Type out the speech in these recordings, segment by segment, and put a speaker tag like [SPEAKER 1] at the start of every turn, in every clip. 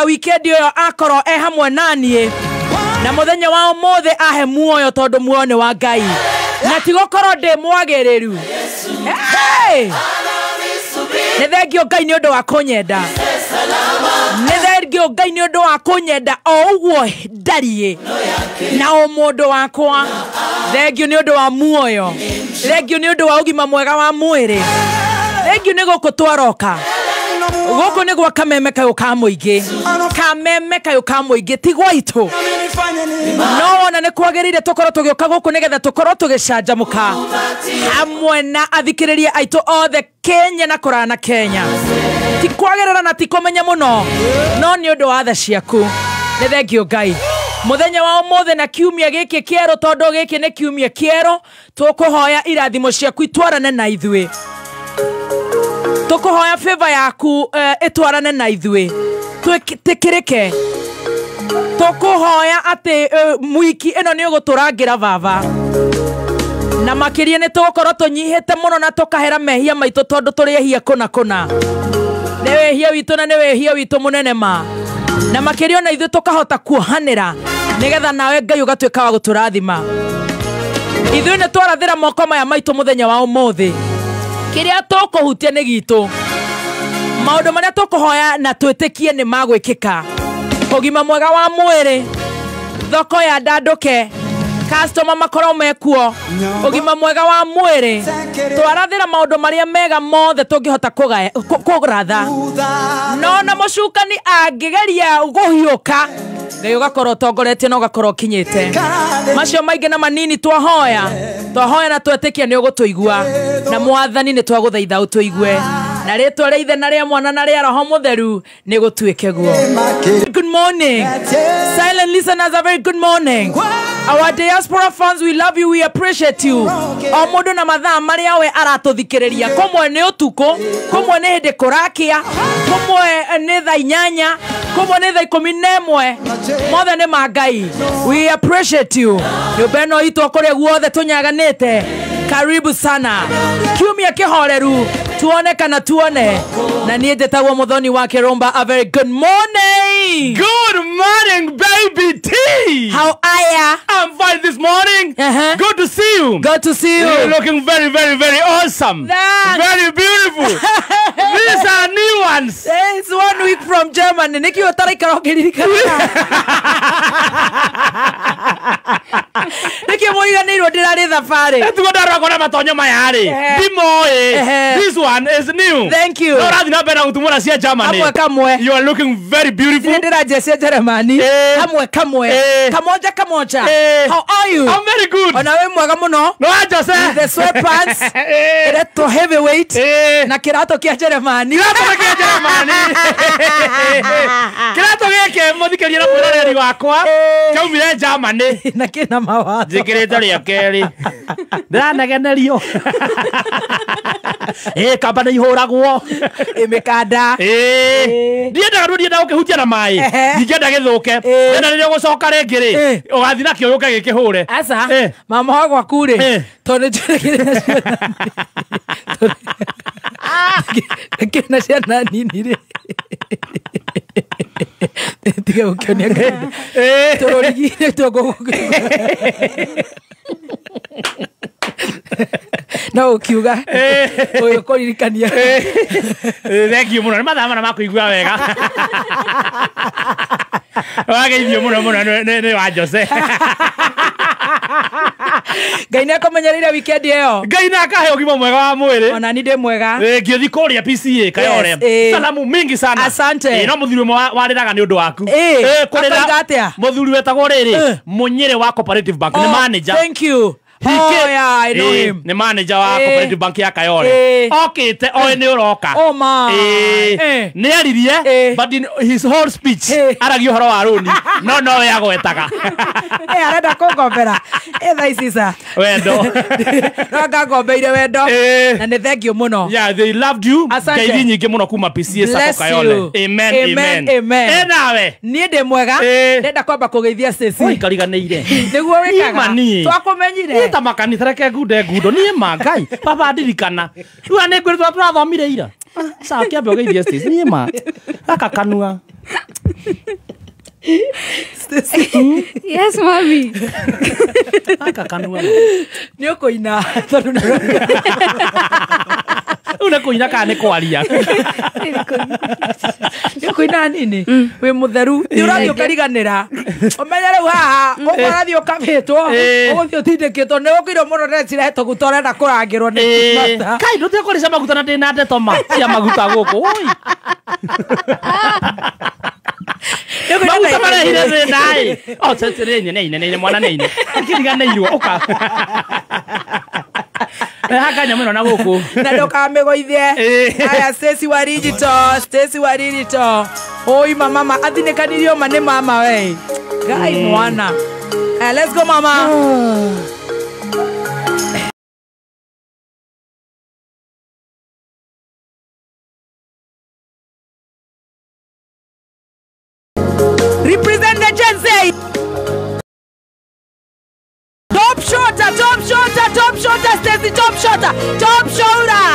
[SPEAKER 1] Weekend ĩyo akorwo e hamwe naniĩ na mũthenya wa ũmũthĩ ahe muoyo tondũ muoyo nĩ wa Ngai na ti gũkorwo ndĩ mwagĩrĩru. Hey! Nĩ thengio Ngai nĩ ũndũ wa kũnyenda, nĩ thengio Ngai nĩ ũndũ wa kũnyenda o ũguo ndariĩ na ũmũndũ wakwa. Thengio nĩ ũndũ wa muoyo, thengio nĩ ũndũ wa ũgima mwega wa mwĩrĩ, thengio nĩ gũkũ twaroka. Gũkũ nĩ gwa kameme kayũ ka mũingĩ, kameme kayũ ka mũingĩ ti gwaitũ, no wona nĩ kwagĩrĩire tũkorwo tũgĩũka gũkũ nĩgetha tũkorwo tũgĩcanjamũka hamwe na athikĩrĩria aitũ othe Kenya na kũraya na Kenya. Ti kwagĩrĩra na ti kũmenya mũno, no nĩ ũndũ wa tha ciaku. Nĩ thengio Ngai mũthenya wa ũmũthĩ na kiumia gĩkĩ kĩerũ, tondũ gĩkĩ nĩ kiumia kĩerũ, tũkũhoya irathimo ciaku itwarane na ithuĩ, tũkũhoya favor yaku ĩtwarane na ithuĩ, twĩtĩkĩrĩke. Tũkũhoya atĩ mwiki ĩno nĩ ũgũtũrangĩra baba, na makĩria nĩ tũgũkorwo tũnyihĩte mũno na tũkahera mehia maitũ tondũ tũrĩ ehia kũna kũna. Nĩ wĩhia witũ na nĩ wĩhia witũ mũnene ma, na makĩria ona ithuĩ tũkahota kuohanĩra nĩgetha nawe Ngai ũgatuĩka wa gũtũrathima. Ithuĩ nĩ twarathĩra moko maya maitũ mũthenya wa ũmũthĩ, kĩrĩa tũkũhutia nĩ gitũ, maũndũ marĩa tũkũhoya na twĩtĩkie nĩ magwĩkĩka. Ũgima mwega wa mwĩrĩ, thoko ya ndandũke, customer makorwo mekuo, ũgima mwega wa mwĩrĩ, twarathĩra maũndũ marĩa mega mothe tũngĩhota kũratha. No na mũcukani angĩgeria kũhiũka, Ngai ũgakorwo ũtongoretie na ũgakorwo ũkinyĩte. Macio maingĩ na manini twahoya, twahoya na twetĩkia nĩ ũgũtũigua, na Mwathani nĩ twagũthaitha ũtũigue, na rĩtwa rĩa Ithe na rĩa Mwana na rĩa Roho Mũtheru nĩ gũtuĩke guo. Good morning. Silent listeners, a very good morning. Our diaspora fans, we love you, we appreciate you. O mũndũ na mathaa marĩa we aratũthikĩrĩria, kũmwe nĩ ũtukũ, kũmwe nĩ hĩndĩ kũrakĩa, kũmwe nĩ thaa 8, kũmwe nĩ thaa 11, mothe nĩ ma Ngai. We appreciate you. Nyũmba ĩno itũ kũrĩa guothe tũnyaganĩte, karibu sana. Kiumia kĩhoreru, tuone kana tuone. Na niĩ njĩtagwo Muthoni wa Kĩrũmba. A very good morning.
[SPEAKER 2] Good morning, baby T.
[SPEAKER 1] How are ya?
[SPEAKER 2] I'm fine this morning. Good to see you.
[SPEAKER 1] Good to see you.
[SPEAKER 2] You're looking very, very, very awesome.
[SPEAKER 1] Thanks.
[SPEAKER 2] Very beautiful. These are new ones.
[SPEAKER 1] It's 1 week from Germany. Nĩkĩo ũtaraikara ũkĩririkana. Nĩkĩo mũriganĩirwo ndĩrarĩ thabarĩ.
[SPEAKER 2] Tiguo ndarora na matonyo maya rĩ. Ndimoĩ. This one is new.
[SPEAKER 1] Thank you.
[SPEAKER 2] No ũrathiĩ na mbere na gũtumũra cia Germany.
[SPEAKER 1] Hamwe kamwe.
[SPEAKER 2] You are looking very beautiful.
[SPEAKER 1] Nĩ ndĩranjia cia Germany. Hamwe kamwe. Kamoja kamoja. How are you?
[SPEAKER 2] I'm very good.
[SPEAKER 1] Ona wĩ mwega mũno.
[SPEAKER 2] No Jose.
[SPEAKER 1] The sweatpants. Ĩretwo heavyweight. Na kĩratũ kĩa Germany.
[SPEAKER 2] Kĩratũ kĩa Germany. Kĩratũ gĩkĩ mũthikĩria na mwĩroreri wakwa kĩaumire Germany.
[SPEAKER 1] Na kĩna mawatho.
[SPEAKER 2] Njĩkĩrĩte rĩa kerĩ. Ndĩranegenerio. Kamba nĩ ihũragwo.
[SPEAKER 1] Mĩkanda.
[SPEAKER 2] Ndiendaga rĩu ndiendaga gũkĩhutia na maĩ. Ndingĩenda gĩthũke. Ndĩrenda rĩrĩa ũgũcoka rĩngĩ rĩ, ũgathiĩ nakĩo gĩũke gĩkĩhũre.
[SPEAKER 1] Aca, mama wa gwaku rĩ, tondũ nĩ njũĩ ciana nini rĩ. Tiga gũkĩonia kĩndũ. Tũrũrigi-inĩ tuo no ũkiuga ũyũ kũririkania.
[SPEAKER 2] Thank you mũno. Nĩ mathaa mana ma kũigua wega. Wageithio mũno mũno nĩ wa Jose.
[SPEAKER 1] Ngai nĩ akũmenyereire weekend ĩyo.
[SPEAKER 2] Ngai nĩ akahe ũgima mwega wa mwĩrĩ.
[SPEAKER 1] Ona ni ndĩ mwega.
[SPEAKER 2] Ngĩthiĩ kũrĩa PCA Kayore. Salamu mingi sana.
[SPEAKER 1] Asante.
[SPEAKER 2] No mũthuri ũmwe warĩraga nĩ ũndũ waku.
[SPEAKER 1] Kũrĩra
[SPEAKER 2] mũthuri wetagwo rĩrĩ Mũnyĩrĩ wa Cooperative Bank, nĩ manager.
[SPEAKER 1] Thank you. Oh yeah, I know him.
[SPEAKER 2] Nĩ manager wa Cooperative Bank ya Kayore. Okĩte oĩ nĩ ũroka.
[SPEAKER 1] Oh ma.
[SPEAKER 2] Nĩ aririe, but in his whole speech aragia ũhoro wa rũni. No no we agwetaga.
[SPEAKER 1] Arenda kũngombera. Thaa ici ca.
[SPEAKER 2] Wendo.
[SPEAKER 1] No ngangombeire wendo. Na nĩ thengio mũno.
[SPEAKER 2] Yeah, they loved you. Ngeithi nyingĩ mũno kuma PCA Sacco Kayore. Amen, amen.
[SPEAKER 1] Amen.
[SPEAKER 2] Nawe.
[SPEAKER 1] Niĩ ndĩ mwega. Ndenda kwamba kũgeithia Stacy.
[SPEAKER 2] Oi kariganĩire.
[SPEAKER 1] Nĩguo wĩkaga. Twakũmenyire.
[SPEAKER 2] Ta makanitha reke ngunde ngundo niĩ ma Ngai baba ndirikana rĩu nĩ ngwĩrĩtwo tũrathomire ira sawa kĩambe ũgeithie Stacy niĩ ma gaka kanua
[SPEAKER 3] Yes, mami.
[SPEAKER 2] Aka kanua.
[SPEAKER 1] Nĩ ũkũina tondũ
[SPEAKER 2] rĩu nĩ kũina kana nĩ kwaria?
[SPEAKER 1] Nĩ ũkũina nini? Wĩ mũtheru. Nĩ ũrathiĩ ũkariganĩra. Ũmenye rĩu haha ũrathiĩ ũkabĩtwo, ũgũthiĩ ũtindĩkĩtwo nĩ ũkũirwo mũno ndeciria tũguta ũrenda kũrangĩrwo nĩ mata.
[SPEAKER 2] Kai ndũtige kũrĩca maguta na ndĩna ndeto ma cia maguta gũkũ. Oi. Maguta marehire thĩna ĩ. O nĩ ine mwana nĩ ine. Kiriganĩirwo ũka. Haka nyamũ ĩno na gũkũ.
[SPEAKER 1] Na ndũkamĩgũithie. Aya Stacy wa Digital, Stacy wa Digital. Oi mama athinĩkanirio ma nĩ mama we. Ngai mwana. Let's go mama. Represent the Gen Z. Top shotter, top shotter, top shotter, Stacy, top shotter, top shoulder.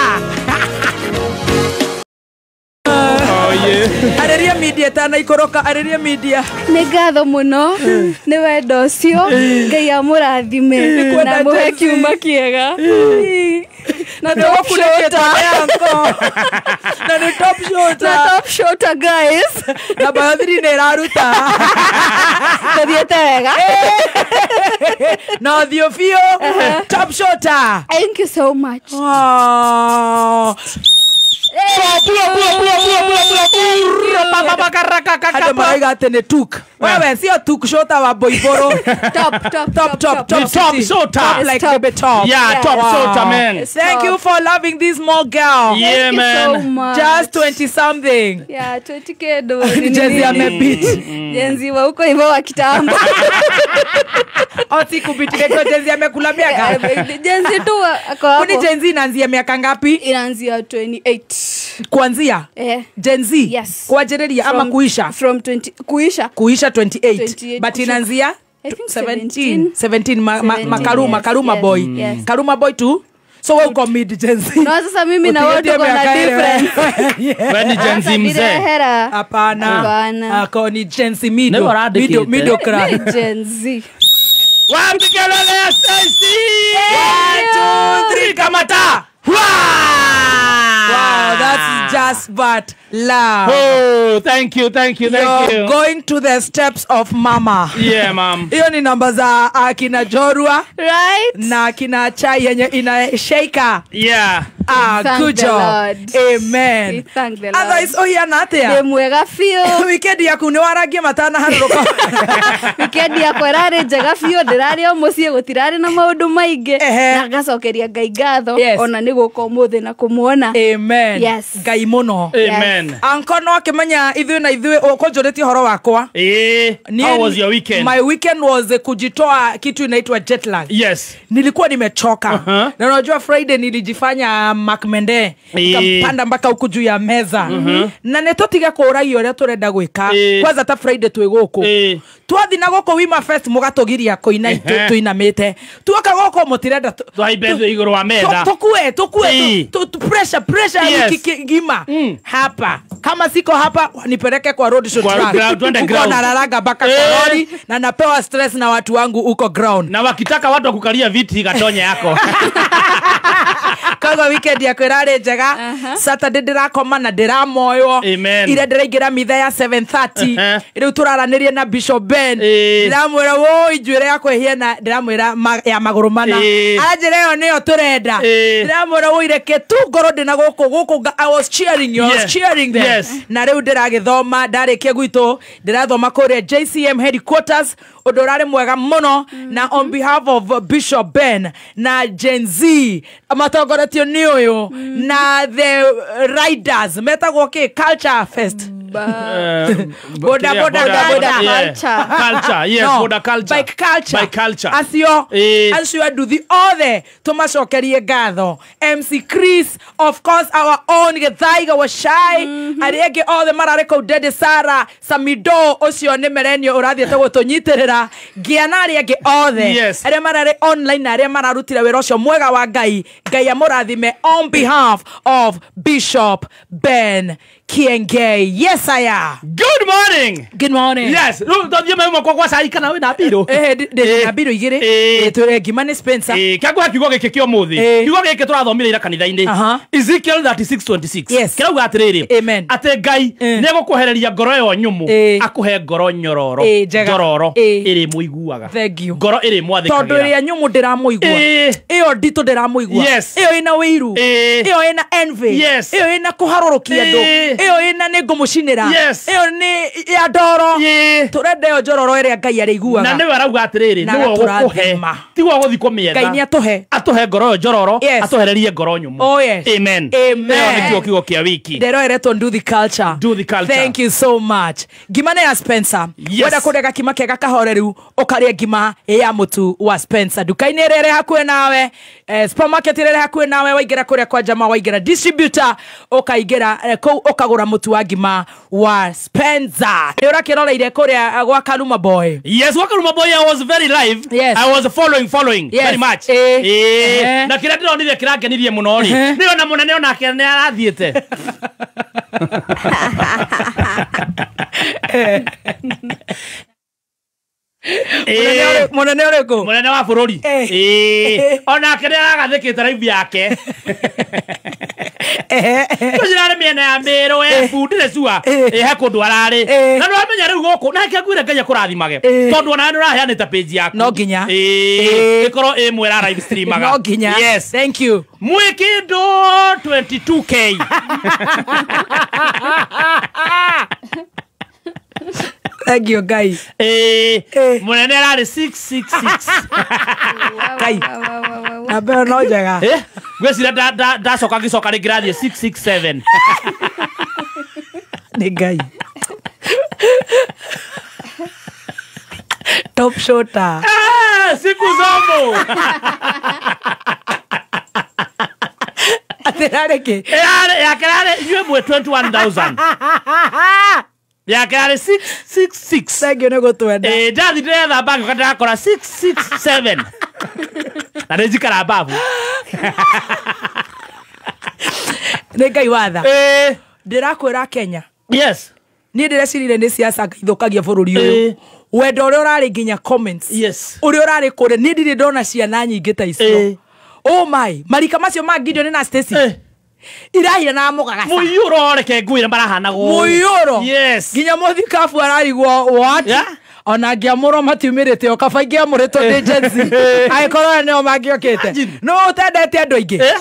[SPEAKER 2] Oh yeah.
[SPEAKER 1] Areria media tana ikoroka, areria media.
[SPEAKER 3] Nĩ ngatho mũno nĩ wendo ũcio. Ngai amũrathime na mũhe kiuma kĩega.
[SPEAKER 1] Na top shotter yanko. Na nĩ top shotter.
[SPEAKER 3] Na top shotter guys.
[SPEAKER 1] Na bathiri nĩ ĩraruta.
[SPEAKER 3] Tũthiĩte wega.
[SPEAKER 1] No thiũ biũ. Top shotter.
[SPEAKER 3] Thank you so much.
[SPEAKER 1] Oh. Andũ marauga atĩ nĩ tuk. Wewe sio tuk shota wa boiboro.
[SPEAKER 3] Top top
[SPEAKER 1] top top
[SPEAKER 2] top top shota.
[SPEAKER 1] Top like baby top.
[SPEAKER 2] Yeah, top shota man.
[SPEAKER 1] Thank you for loving this small girl.
[SPEAKER 2] Yeah,
[SPEAKER 3] thank
[SPEAKER 2] man.
[SPEAKER 3] You so much.
[SPEAKER 1] Just 20 something.
[SPEAKER 3] Yeah, 20 kedo.
[SPEAKER 1] Gen Z amebit.
[SPEAKER 3] Gen Z wa huko hivyo wa kitambo.
[SPEAKER 1] Oti kubitike Gen Z amekula miaka.
[SPEAKER 3] Gen Z tu ako hapo.
[SPEAKER 1] Kuni Gen Z inaanzia miaka ngapi?
[SPEAKER 3] Inaanzia 28.
[SPEAKER 1] Kuanzia? Gen Z?
[SPEAKER 3] Yes.
[SPEAKER 1] Kuanzia ama kuisha?
[SPEAKER 3] From 20 kuisha.
[SPEAKER 1] Kuisha 28. But inaanzia 17. 17 makaruma, yes, Karuma
[SPEAKER 3] yes,
[SPEAKER 1] boy.
[SPEAKER 3] Yes.
[SPEAKER 1] Karuma boy too. So wewe uko mid Gen Z.
[SPEAKER 3] No, sasa mimi na wewe tuko na difference.
[SPEAKER 2] Wewe ni Gen Z mzee.
[SPEAKER 1] Hapana.
[SPEAKER 3] Hapana.
[SPEAKER 1] Ako ni Gen Z middle. Middle middle class.
[SPEAKER 3] Gen Z.
[SPEAKER 2] Wapi kelele ya Stacy?
[SPEAKER 1] 1 2 3 kamata. Wow, that's just but love.
[SPEAKER 2] Oh, thank you, thank you, thank
[SPEAKER 1] You're
[SPEAKER 2] you.
[SPEAKER 1] Going to the steps of mama.
[SPEAKER 2] Yeah, mom.
[SPEAKER 1] Hiyo ni namba za akina Jorua.
[SPEAKER 3] Right?
[SPEAKER 1] Na akina chai yenye ina shaker.
[SPEAKER 2] Yeah.
[SPEAKER 1] Ah,
[SPEAKER 3] thank
[SPEAKER 1] good
[SPEAKER 3] the
[SPEAKER 1] job.
[SPEAKER 3] Lord.
[SPEAKER 1] Amen.
[SPEAKER 3] We thank the Lord.
[SPEAKER 1] Otherwise, oh yeah, natia.
[SPEAKER 3] Mwega fio.
[SPEAKER 1] Weekend yaku ni waragie matana haruruka.
[SPEAKER 3] Weekend yakwa rari njega fio, ndirari o mucii gutirari na maundu maingi. Na ngacokeria Ngai ngatho ona ni guka umuthi na kumuona.
[SPEAKER 1] Amen.
[SPEAKER 3] Yes.
[SPEAKER 1] Ngai muno.
[SPEAKER 2] Amen.
[SPEAKER 1] Anko no akimenya ithuĩ na ithuĩ ukunjuritie horo wakwa.
[SPEAKER 2] How was your weekend?
[SPEAKER 1] My weekend was kujitoa kitu inaitwa jet lag.
[SPEAKER 2] Yes.
[SPEAKER 1] Nilikuwa nimechoka. Na unajua Friday nilijifanya Mark Mende nikampanda mpaka huku juu ya meza. Na netotiga kũũragio ũrĩa tũrenda gwĩka. Kwanza ta Friday twĩ gũkũ. Twathi na gũkũ Wima Fest mũgatũgiria kũina tũinamĩte. Tuoka gũkũ mũtirenda
[SPEAKER 2] twaimbe igũrũ wa metha.
[SPEAKER 1] Tukue pressure wiki ngima. Hapa kama siko hapa wanipeleke kwa road show track. Uko na raraga mpaka kwa lori na napewa stress na watu wangu huko ground.
[SPEAKER 2] Na wakitaka watu wakukalia viti gatonye yako.
[SPEAKER 1] Koguo weekend yakwa ĩrarĩ njega. Saturday ndĩrakoma na ndĩramoywo. Ira ndĩraingĩra mitha ya 7:30. Rĩu tũraranĩria na Bishop Ben. Ndĩramwĩra woi njuĩrĩ yakwa ĩhiana ndĩramwĩra ya magũrũ mana. Aranjĩra ĩyo nĩyo tũrenda. Ndĩramwĩra woi reke tu ngorwo ndĩna gũkũ I was cheering you. I was cheering them.
[SPEAKER 2] Yes.
[SPEAKER 1] Na rĩu ndĩragĩthoma ndarĩkia gwitũ ndĩrathoma kũrĩa JCM headquarters ũndũ ũrarĩ mwega mũno na on behalf of Bishop Ben na Gen Z matongoretio nĩ ũyũ na the riders metagwo kĩ Culture Fest. Boda boda boda
[SPEAKER 2] culture. Yes,
[SPEAKER 1] no,
[SPEAKER 2] boda culture.
[SPEAKER 1] Bike culture.
[SPEAKER 2] Bike culture.
[SPEAKER 1] Acio acio anduthi othe tumacokerie ngatho. MC Chris, of course our own Githaiga wa Shai, aria angĩ othe mararĩ kũu, Dede Sara, Samido ũcio nĩ merenio ũrathiĩte gũtũnyitĩrĩra, ngia na arĩa angĩ othe arĩa mararĩ online na arĩa mararutire wĩra ũcio mwega wa Ngai. Ngai amũrathime on behalf of Bishop Ben Kiengei. Yes, I am.
[SPEAKER 2] Good morning.
[SPEAKER 1] Good morning.
[SPEAKER 2] Yes. Rĩu tũthiĩ kwa kwa cai kana wĩna mbirũ?
[SPEAKER 1] Ndĩ mbirũ igĩrĩ. Twĩre ngima nĩ Spencer.
[SPEAKER 2] Kĩanguha kiugo gĩkĩ kĩa ũmũthĩ. Kiugo gĩkĩ tũrathomire ira kanitha-inĩ. Ezekiel 36:26.
[SPEAKER 1] Yes.
[SPEAKER 2] Kĩrauga atĩrĩrĩ.
[SPEAKER 1] Amen.
[SPEAKER 2] Atĩ Ngai nĩegũkwehereria ngoro ĩyo nyũmũ akũhe ngoro nyororo. Njororo ĩrĩ mũiguaga.
[SPEAKER 1] Thank you.
[SPEAKER 2] Ngoro ĩrĩ mwathĩkagĩra.
[SPEAKER 1] Tondũ ĩrĩa nyũmũ ndĩramũigua. Ĩyo nditũ ndĩramũigua. Ĩyo ĩna wĩiru. Ĩyo ĩna envy. Ĩyo ĩna kũharũrũkia andũ. Ĩyo ĩna nĩ ngũmũcinĩra. Ĩyo nĩ ya ndoro. Tũrenda ĩyo njororo ĩrĩa Ngai arĩiguaga.
[SPEAKER 2] Na nĩwe arauga atĩrĩrĩ, nĩwe ũgũkũhe. Tiwe ũgũthiĩ kũmĩetha.
[SPEAKER 1] Ngai nĩatũhe.
[SPEAKER 2] Atũhe ngoro ĩyo njororo, atũhererie ngoro nyũmũ.
[SPEAKER 1] Oh yes.
[SPEAKER 2] Amen.
[SPEAKER 1] Amen.
[SPEAKER 2] Ĩyo nĩkĩo kiugo kĩa wiki.
[SPEAKER 1] Ndĩroeretwo Do the culture.
[SPEAKER 2] Do the culture.
[SPEAKER 1] Thank you so much. Ngima nĩ ya Spencer. Wenda kũrĩa gakima kega kahoreru, ũkarĩa ngima ya mũtu wa Spencer. Nduka-inĩ ĩrĩa ĩrĩ hakuhĩ nawe, supermarket ĩrĩa ĩrĩ hakuhĩ nawe, waingĩra kũrĩa kwa jamaa, waingĩra distributor, ũkaingĩra kũu ũkagũra mũtu wa ngima wa Spencer. Nĩ ũrakĩroreire kũrĩa gwa Karuma Boy.
[SPEAKER 2] Yes, gwa Karuma Boy I was very live.
[SPEAKER 1] Yes.
[SPEAKER 2] I was following
[SPEAKER 1] yes.
[SPEAKER 2] very much. Na kĩrĩa ndĩronire kĩrangenirie mũno rĩ, nĩ ona mũnene onake nĩ arathiĩte.
[SPEAKER 1] Mũnene ũrĩkũ?
[SPEAKER 2] Mũnene wa bũrũri. Onake nĩ aragathĩkĩte live yake. Tũcirarĩ mĩena ya Mĩrũ, Embu, ndirĩ sure. He kũndũ ararĩ. Na nĩwamenya rĩu gũkũ, na reke ngwĩre Ngai akũrathimage. Tondũ onawe nĩ ũraheanĩte page yaku.
[SPEAKER 1] No nginya.
[SPEAKER 2] Ĩkorwo ĩmwe ĩra live streamaga.
[SPEAKER 1] No nginya.
[SPEAKER 2] Yes.
[SPEAKER 1] Thank you.
[SPEAKER 2] Mwĩkĩndũ 22K.
[SPEAKER 1] Thank you, Ngai.
[SPEAKER 2] Mũnene ararĩ 666.
[SPEAKER 1] Ngai. Namba ĩyo no njega.
[SPEAKER 2] Ngwĩciria ndacoka ngĩcoka rĩngĩ rathiĩ 667.
[SPEAKER 1] Nĩ Ngai. Top shota.
[SPEAKER 2] Siku zomo.
[SPEAKER 1] Atĩrarĩ kĩ?
[SPEAKER 2] Yake rarĩ inyuĩ mwe 21,000. Yake arĩ 666.
[SPEAKER 1] Thank you nĩ gũtwenda.
[SPEAKER 2] Ndathi ndĩrethamba ngĩũka ndĩrakora 667. Na nĩ njikara mbabu.
[SPEAKER 1] Nĩ Ngai watha. Ndĩrakwĩra Kenya.
[SPEAKER 2] Yes.
[SPEAKER 1] Niĩ ndĩrecirire nĩ siasa ithũkagia bũrũri ũyũ. Wendo ũrĩa ũrarĩ nginya comments.
[SPEAKER 2] Yes.
[SPEAKER 1] Ũrĩa ũrarĩ kũrĩa niĩ ndirĩ ndona ciana nyingĩ ta icio. Oh my, marika macio ma Gideon na Stacy. Irahira na mũgagaca.
[SPEAKER 2] Mũiyũro reke ngwĩre marahanagwo.
[SPEAKER 1] Mũiyũro.
[SPEAKER 2] Yes.
[SPEAKER 1] Nginya mũthikabu ararigwo what?
[SPEAKER 2] Yeah.
[SPEAKER 1] Ona ngĩamũrwo matiumĩrĩte o kaba ingĩamũrĩtwo ndĩ Gen Z. Angĩkorwo nĩo mangĩokĩte. No ũtendete andũ aingĩ.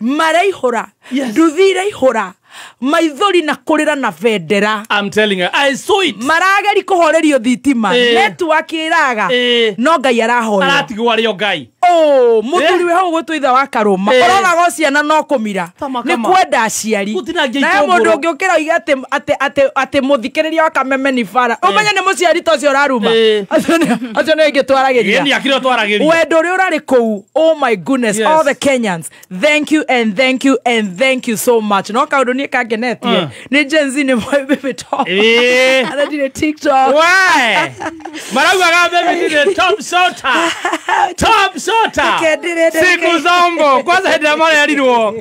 [SPEAKER 1] Maraihũra. Nduthi iraihũra. Maithori na kũrĩra na bendera.
[SPEAKER 2] I'm telling you, I saw it.
[SPEAKER 1] Marageri kũhorerio thitima. Network ĩraga. No Ngai arahoya.
[SPEAKER 2] Aratigwo arĩ o Ngai.
[SPEAKER 1] Oh, mũthuri wĩ hau gwĩtwo ithe wa Karũma. Ũronaga ciana no kũmira. Nĩ kwenda aciari. Na mũndũ ũngĩũkĩra oige atĩ mũthikĩrĩria wa Kameme nĩ bara. Ũmenye nĩ mũciari ta ũcio ũraruma. Acio nĩ aingĩ twaragĩria. Wendo ũrĩa ũrarĩ kũu. Oh my goodness, all the Kenyans. Thank you and thank you and thank you so much. No kaũndũ niĩ kangenetie. Nĩ Gen Z nĩ moĩ baby top. Arendire TikTok.
[SPEAKER 2] Why? Maraugaga baby nĩ top shota. Top shota. Siku zombo. Kwanza hĩndĩ ĩrĩa marerirwo.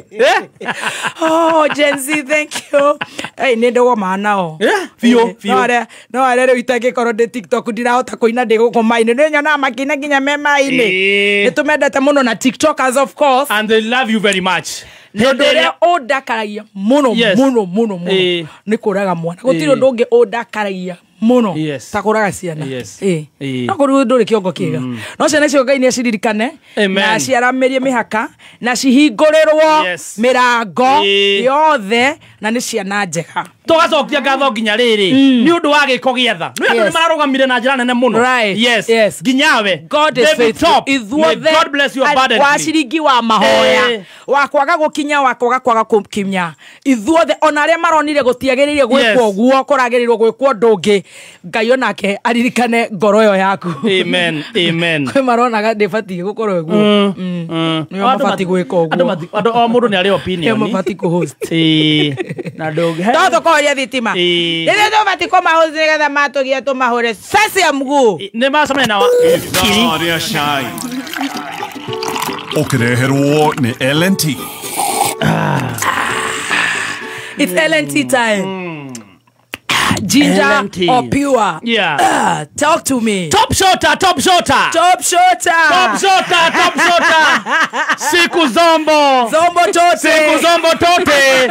[SPEAKER 1] Oh, Gen Z, thank you. Hey, nĩ ndũgoma nao.
[SPEAKER 2] Biũ, biũ.
[SPEAKER 1] No arĩa rĩu itangĩkorwo ndĩ TikTok ndirahota kũina ndĩ gũkũ maĩ-inĩ. Nĩ nyonaga makĩina nginya me maĩ-inĩ. Nĩ tũmendete mũno na TikTokers of course.
[SPEAKER 2] And they love you very much.
[SPEAKER 1] Nĩ ũndũ ũrĩa ũndakaragia mũno mũno mũno mũno nĩ kũraga mwana. Gũtirĩ ũndũ ũngĩ ũndakaragia mũno ta kũraga ciana. No kũrĩ ndũrĩ kĩongo kĩega. No ciana icio Ngai nĩ aciririkane na ciaramĩrie mĩhaka na cihingũrĩrwo mĩrango yothe na nĩ ciana njega.
[SPEAKER 2] Tũgacokia ngatho nginya rĩrĩ nĩ ũndũ wa gĩko gĩa tha. Nĩ andũ nĩ mararũgamire na njĩra nene mũno. Yes. Nginya we.
[SPEAKER 1] God is faithful. Ithuothe.
[SPEAKER 2] God bless you abundantly.
[SPEAKER 1] Wa ciringi wa mahoya. Wa kwaga gũkinya wa kwaga kwaga gũkinya. Ithuothe ona arĩa maronire gũtiagĩrĩire gwĩkwo ũguo kũragĩrĩirwo gwĩkwo ũndũ ũngĩ. Ngai onake aririkane ngoro ĩyo yaku.
[SPEAKER 2] Amen. Amen.
[SPEAKER 1] Kwĩ maronaga ndĩbatiĩ gũkorwo ũguo. Nĩo mabatiĩ gwĩka ũguo.
[SPEAKER 2] Andũ o mũndũ nĩ arĩ opinion.
[SPEAKER 1] Nĩo mabatiĩ kũ-host.
[SPEAKER 2] Na ndũngĩ.
[SPEAKER 1] Tondũ tũkũhoria thitima. Rĩrĩa tũbatiĩ kũmahost nĩgetha matũgie tũmahũre ceci ya mguu.
[SPEAKER 2] Nĩ macemania na
[SPEAKER 4] Ithaa rĩa Shine. Ũkĩreherwo nĩ L&T.
[SPEAKER 1] It's LNT time. Ginger
[SPEAKER 2] LNT.
[SPEAKER 1] or pure?
[SPEAKER 2] Yeah.
[SPEAKER 1] Talk to me.
[SPEAKER 2] Top shota, top shota.
[SPEAKER 1] Top shota.
[SPEAKER 2] Top shota, top shota. Siku zombo.
[SPEAKER 1] Zombo tote.
[SPEAKER 2] Siku zombo tote.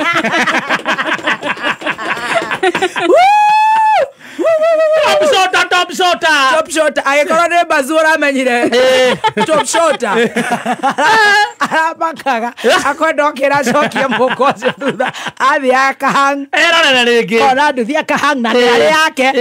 [SPEAKER 1] Woo!
[SPEAKER 2] Top shota, top shota.
[SPEAKER 1] Top shota. Ayekorwo nĩ mbazu ũramenyire. Top shota. Aramakaga. Akwenda okĩra cokie mũhuko ũcio thutha. Athiĩ akahang.
[SPEAKER 2] Erorere rĩngĩ.
[SPEAKER 1] Ona nduthi akahang na nĩ arĩ yake.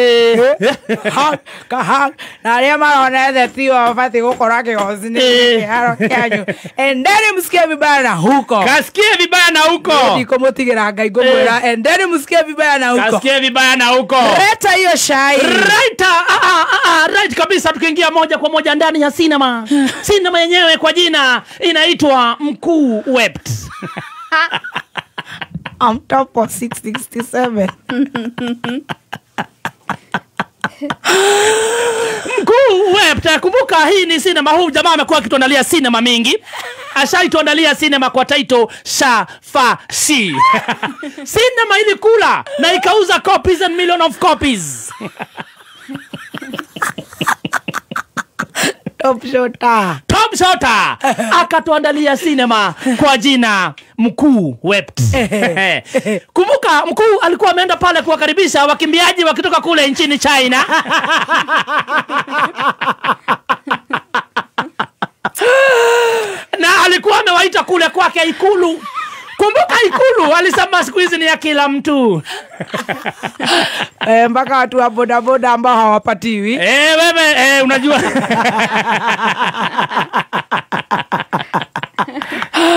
[SPEAKER 1] Hang, kahang. Na arĩa marona ethe tio mabatiĩ gũkorwo kĩgoci nĩ kĩharo kĩanyu. Endeni msikie vibaya na huko.
[SPEAKER 2] Kasikie vibaya na huko.
[SPEAKER 1] Ndikũmũtigĩra Ngai ngũmwĩra endeni msikie vibaya na huko.
[SPEAKER 2] Kasikie vibaya na huko.
[SPEAKER 1] Leta hiyo shai.
[SPEAKER 2] Right, right kabisa, tukiingia moja kwa moja ndani ya cinema. Cinema yenyewe kwa jina inaitwa Mkuu Wept.
[SPEAKER 1] I'm top of 667.
[SPEAKER 2] Mkuu Wept, kumbuka hii ni cinema. Huu jamaa amekuwa akituandalia cinema mingi. Ashaituandalia cinema kwa title Sha Fa Shi. Cinema ilikula na ikauza copies and million of copies.
[SPEAKER 1] Top shota.
[SPEAKER 2] Top shota. Akatuandalia cinema kwa jina Mkuu Wept. Kumbuka Mkuu alikuwa ameenda pale kuwakaribisha wakimbiaji wakitoka kule nchini China. Na alikuwa amewaita kule kwake Ikulu. Kumbuka Ikulu alisema siku hizi ni ya kila mtu.
[SPEAKER 1] Mpaka watu wa boda boda ambao hawapatiwi.
[SPEAKER 2] Wewe unajua.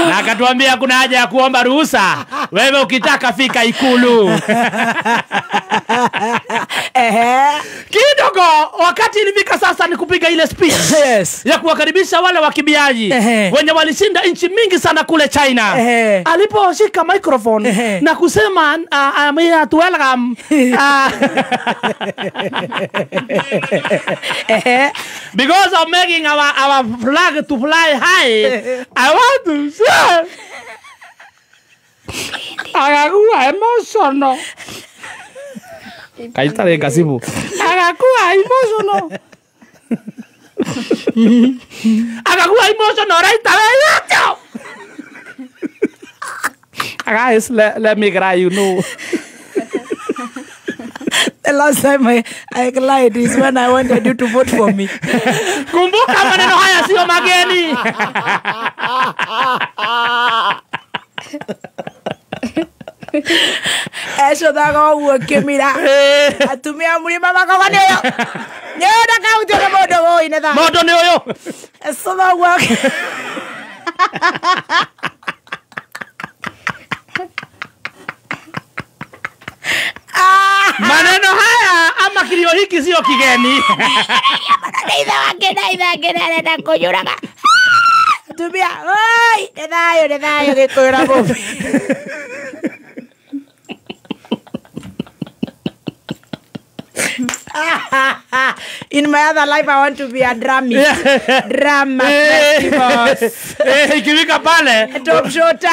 [SPEAKER 2] Na akatuambia kuna haja ya kuomba ruhusa. Wewe ukitaka fika Ikulu. Kidogo wakati ilifika sasa ni kupiga ile speech.
[SPEAKER 1] Yes.
[SPEAKER 2] Ya kuwakaribisha wale wakimbiaji wenye walishinda nchi mingi sana kule China. Aliposhika microphone na kusema I'm here to welcome because of making our flag to fly high, I want to say akakuwa emotional. Kaita kasimu. Akakuwa emotional. Akakuwa emotional right away. Guys, let me cry, you know.
[SPEAKER 1] The last time I lied is when I wanted you to vote for me.
[SPEAKER 2] Kumbuka maneno haya sio mageni.
[SPEAKER 1] Ecothaga ũguo kĩmira. Atumia mũrima makoga nĩ ũyũ. Nĩ ũyũ ndakahutio nĩ mũndũ ũyũ nĩ thaa.
[SPEAKER 2] Mũndũ nĩ ũyũ.
[SPEAKER 1] Ecotha ũguo.
[SPEAKER 2] Maneno haya ama kilio hiki sio kigeni.
[SPEAKER 1] Atumia, oi, nĩ thayũ gĩkũyũ na mũmbi. In my other life, I want to be a drummist. Drama festivals.
[SPEAKER 2] Ikifika pale.
[SPEAKER 1] Top shota.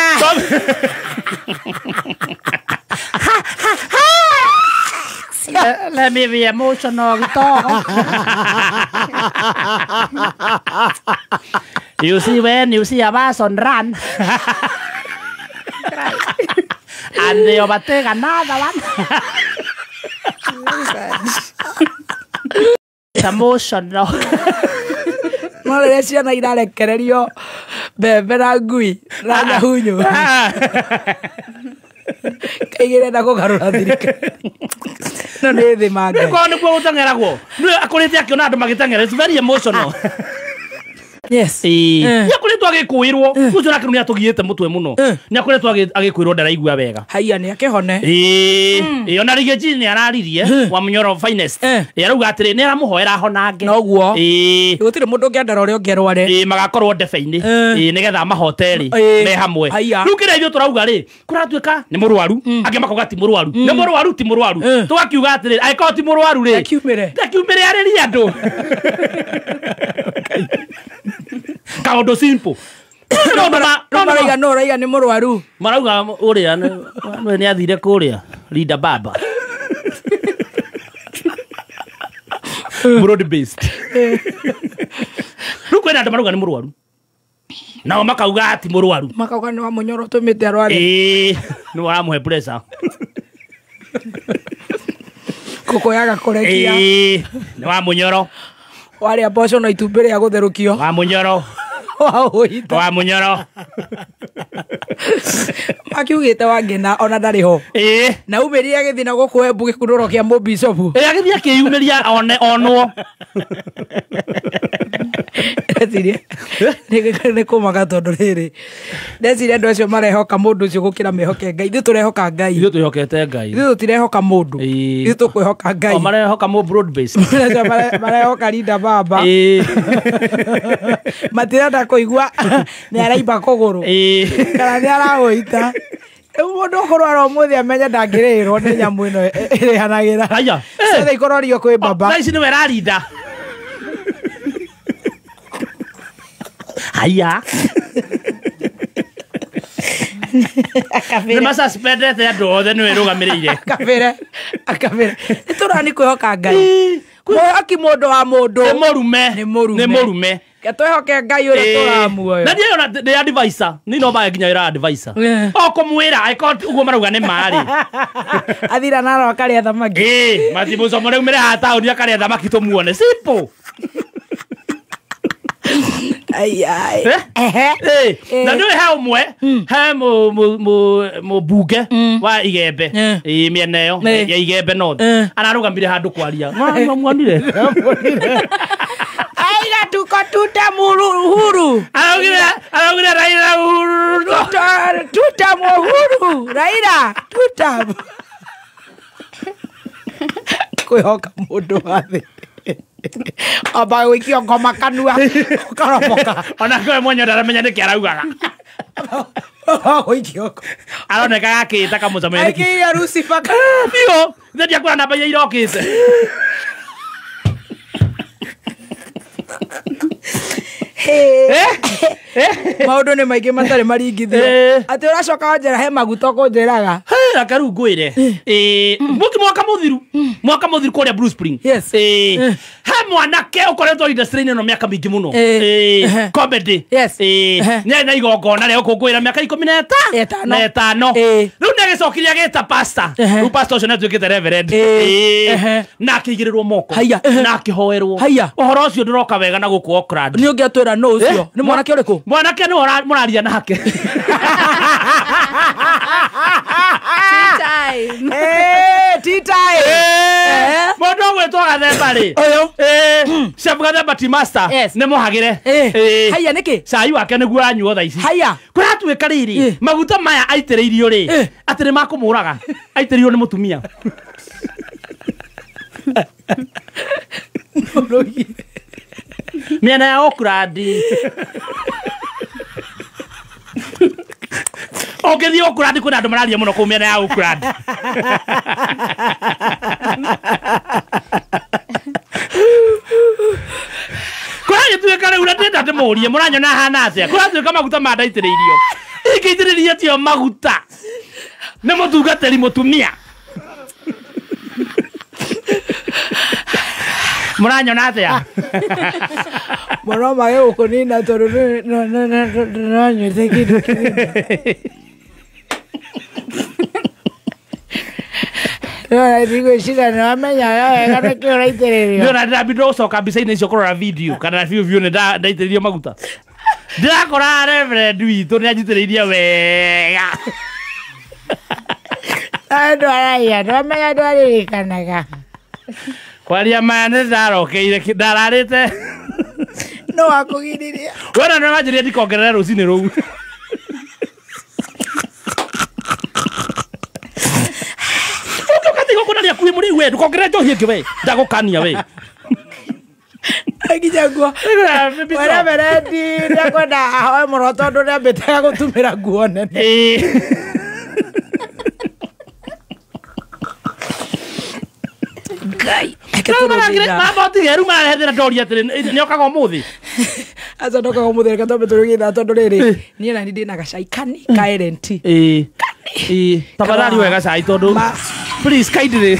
[SPEAKER 2] Let me be emotional. You see when you see a person run and they overtake another one. It's emotional.
[SPEAKER 1] No rĩrĩa ciana irarekererio mbembe na ngui na nyahunyu kaigĩrenda kũgarũra thirikari. No nĩ thĩ ma Ngai.
[SPEAKER 2] Nĩguo nĩguo gũteng'eragwo. Nĩwe akũrĩte akĩona andũ magĩteng'era. It's very emotional.
[SPEAKER 1] Yes.
[SPEAKER 2] Nĩ akoretwo agĩkũĩrwo. Ũcio nake nĩ atũgiĩte mũtwe mũno. Nĩ akoretwo agĩkũĩrwo ndaraigua wega.
[SPEAKER 1] Haiya nĩ akĩhone.
[SPEAKER 2] Ĩĩ. Ona Riggy nĩ araririe wa Munyoro Finest. Arauga atĩrĩ nĩ aramũhoera ahonange.
[SPEAKER 1] Noguo.
[SPEAKER 2] Ĩĩ.
[SPEAKER 1] Gũtirĩ mũndũ ũngĩendera ũrĩa ũngĩ arware.
[SPEAKER 2] Ĩĩ magakorwo ndebe-inĩ. Ĩĩ nĩgetha mahote rĩ me hamwe. Rĩu kĩrĩa ithuĩ tũrauga rĩ kũratuĩka nĩ mũrwaru angĩ makauga ti mũrwaru. Nĩ mũrwaru ti mũrwaru. Tũgakiuga atĩrĩ angĩkorwo ti mũrwaru rĩ
[SPEAKER 1] Ndakiumĩre.
[SPEAKER 2] Ndakiumĩre arĩrie andũ. Kaũndũ simple.
[SPEAKER 1] No marauga no raiga nĩ mũrwaru.
[SPEAKER 2] Marauga ũrĩa nĩ athire kũrĩa Linda Baba. Broad based. Rĩu kwĩna andũ marauga nĩ mũrwaru. Nao makauga ati mũrwaru.
[SPEAKER 1] Makauga nĩ wa mũnyoro tũmĩte arware.
[SPEAKER 2] Ĩĩ, nĩ waramũhe pressure.
[SPEAKER 1] Kũkũ yaga kũrekia.
[SPEAKER 2] Ĩĩ, nĩ wa mũnyoro.
[SPEAKER 1] Warĩa mboco na itumbĩ rĩa gũtherũkio.
[SPEAKER 2] Wa mũnyoro. Wa mũnyoro.
[SPEAKER 1] Makiugĩte Wangena ona ndarĩ ho.
[SPEAKER 2] Ĩĩ.
[SPEAKER 1] Na umĩrire agĩthiĩ na gũkũ Embu gĩkunũro kĩa mũbicobu.
[SPEAKER 2] Ĩĩ, agĩthiĩ akĩyumĩria one onwo.
[SPEAKER 1] Ndeciria nĩ kũmaka tondũ rĩrĩ. Ndeciria andũ acio marehoka mũndũ ũcio gũkĩra mehoke Ngai. Ithuĩ tũrehoka Ngai.
[SPEAKER 2] Ithuĩ twĩhokete Ngai.
[SPEAKER 1] Ithuĩ tũtirehoka mũndũ. Ithuĩ tũkwĩhoka Ngai.
[SPEAKER 2] O marehoka mũ broad based.
[SPEAKER 1] Marehoka Linda Baba.
[SPEAKER 2] Ĩĩ.
[SPEAKER 1] Matirenda kũigua nĩ araimba kũgũrũ.
[SPEAKER 2] Ĩĩ.
[SPEAKER 1] Kana nĩ arahũita. Rĩu mũndũ ũkũrwara ũmũthĩ amenye ndangĩrĩrwo nĩ nyamũ ĩno ĩrĩhanagĩra.
[SPEAKER 2] Aya.
[SPEAKER 1] Ciothe ikororio kwĩ baba.
[SPEAKER 2] Thaa ici nĩwe ĩrarinda. Haya. Nĩ masuspendete andũ othe nĩwe ĩrũgamĩrĩire.
[SPEAKER 1] Akabere. Akabere. Nĩ tũrani kwĩhoka Ngai. Mwĩhoki mũndũ wa mũndũ.
[SPEAKER 2] Nĩ mũrume.
[SPEAKER 1] Nĩ mũrume.
[SPEAKER 2] Nĩ mũrume.
[SPEAKER 1] Twĩhoke Ngai ũrĩa tũramuoyo.
[SPEAKER 2] Na ndiĩ ona ndĩ advisor. Niĩ no mbae nginya wĩra advisor. O kũmwĩra angĩkorwo ũguo marauga nĩ marĩ.
[SPEAKER 1] Athira naro akarĩa thamaki.
[SPEAKER 2] Ĩĩ, matimũcomore umĩre haha taũni akarĩa thamaki tũmuone. Simple.
[SPEAKER 1] Ai ai.
[SPEAKER 2] Na nĩ he ũmwe he mũmbunge wa Igembe. Ĩĩ, mĩena ĩyo ya Igembe North. Ararũgamire handũ kwaria. Mwamuonire?
[SPEAKER 1] Aiga tuko tuta muhuru.
[SPEAKER 2] Araugire Raila Uhuru.
[SPEAKER 1] Tuta muhuru. Raila tuta. Kwĩhoka mũndũ wa thĩ. Amba gũikio ngoma kanua ũkaroboka.
[SPEAKER 2] Ona kwe mwenye ndaramenya nĩkĩ araugaga.
[SPEAKER 1] Gũikio.
[SPEAKER 2] Aroneka akĩĩta kamũcamo.
[SPEAKER 1] Aikĩire Lucifer.
[SPEAKER 2] Biũ. Ithe ndiakuona namba iria irokĩte.
[SPEAKER 1] Maũndũ nĩ maingĩ matarĩ maringithio. Atĩ ũracoka wanjĩra he maguta ũkũnjĩraga.
[SPEAKER 2] Reke rĩu ngwĩre. Mũki mwaka mũthiru. Mwaka mũthiru kũrĩa Blue Spring.
[SPEAKER 1] Yes.
[SPEAKER 2] He mwanake ũkoretwo industry-inĩ ĩno mĩaka mĩingĩ mũno. Comedy.
[SPEAKER 1] Yes.
[SPEAKER 2] Nĩ na igongona rĩa gũkũngũĩra mĩaka 15. Rĩu nĩ agĩcokire agĩta pastor. Rĩu pastor ũcio nĩ atuĩkĩte reverend. Na akĩigĩrĩrwo moko. Na akĩhoerwo. Ũhoro ũcio ndũroka wega na gũkũ Auckland.
[SPEAKER 1] Nĩ ũngĩatwĩra nũ ũcio? Nĩ mwanake ũrĩkũ?
[SPEAKER 2] Mwanake nĩ mũraria nake.
[SPEAKER 3] Tea time.
[SPEAKER 1] Tea time.
[SPEAKER 2] Mũndũ ũgwĩtwo Gathemba rĩ.
[SPEAKER 1] Ũyũ.
[SPEAKER 2] Chef Gathemba tea master. Nĩ mũhagĩre.
[SPEAKER 1] Haya nĩkĩ?
[SPEAKER 2] Cai wake nĩguo aranyuo thaa ici.
[SPEAKER 1] Haya.
[SPEAKER 2] Kũratuĩka rĩrĩ, maguta maya aitĩrĩirio rĩ, atĩ nĩ makũmũraga. Aitĩrĩirio nĩ mũtumia. Mĩena ya Auckland. Ũngĩthiĩ Auckland kwĩna andũ mararia mũno kũu mĩena ya Auckland. Kũragĩtuĩka rĩu na ndĩrenda ndĩmũrie mũranyona hana atĩa? Kũratuĩka maguta ma ndaitĩrĩirio. Ingĩitĩrĩria tio maguta. Nĩ mũtungatĩri mũtumia. Mũranyona atĩa?
[SPEAKER 1] Mũno mage gũkũnina tondũ nĩnyuĩte kĩndũ kĩnene. Ndigwĩciria nĩ wamenya wega nĩkĩ ũraitĩrĩrio.
[SPEAKER 2] Nĩ ona ndĩrambindwo gũcoka mbica-inĩ icio kũrora video kana biũ biũ nĩ ndaitĩrĩirio maguta. Ndĩrakora reverend witũ nĩ anjitĩrĩirie wega.
[SPEAKER 1] Andũ araiya nĩwamenya ndwaririkanaga.
[SPEAKER 2] Kwaria maya nĩ ndarokeire ndararĩte.
[SPEAKER 1] No akũgiririe.
[SPEAKER 2] Wena nĩ wanjĩrire ndikongerere rũcinĩ rũu. Ũngĩũka tiga kũnaria kuĩ mũrĩu we ndũkongerere njohi ĩngĩ we ndagũkania we.
[SPEAKER 1] Nginya nguo. Reverend nĩakwenda ahoe mũno tondũ nĩambĩte gũtumĩra nguo nene. Ngai, reke tũrũge ithaa.
[SPEAKER 2] Mabotige rĩu marehethĩra ndoria atĩrĩ nĩokaga ũmũthĩ.
[SPEAKER 1] Aca ndokaga ũmũthĩ, reke twambe tũrũge ithaa tondũ rĩrĩ niĩ nani ndĩna gacai kani ka LNT.
[SPEAKER 2] Ĩĩ. Ĩĩ. Tafadhali wega cai tondũ please kindly.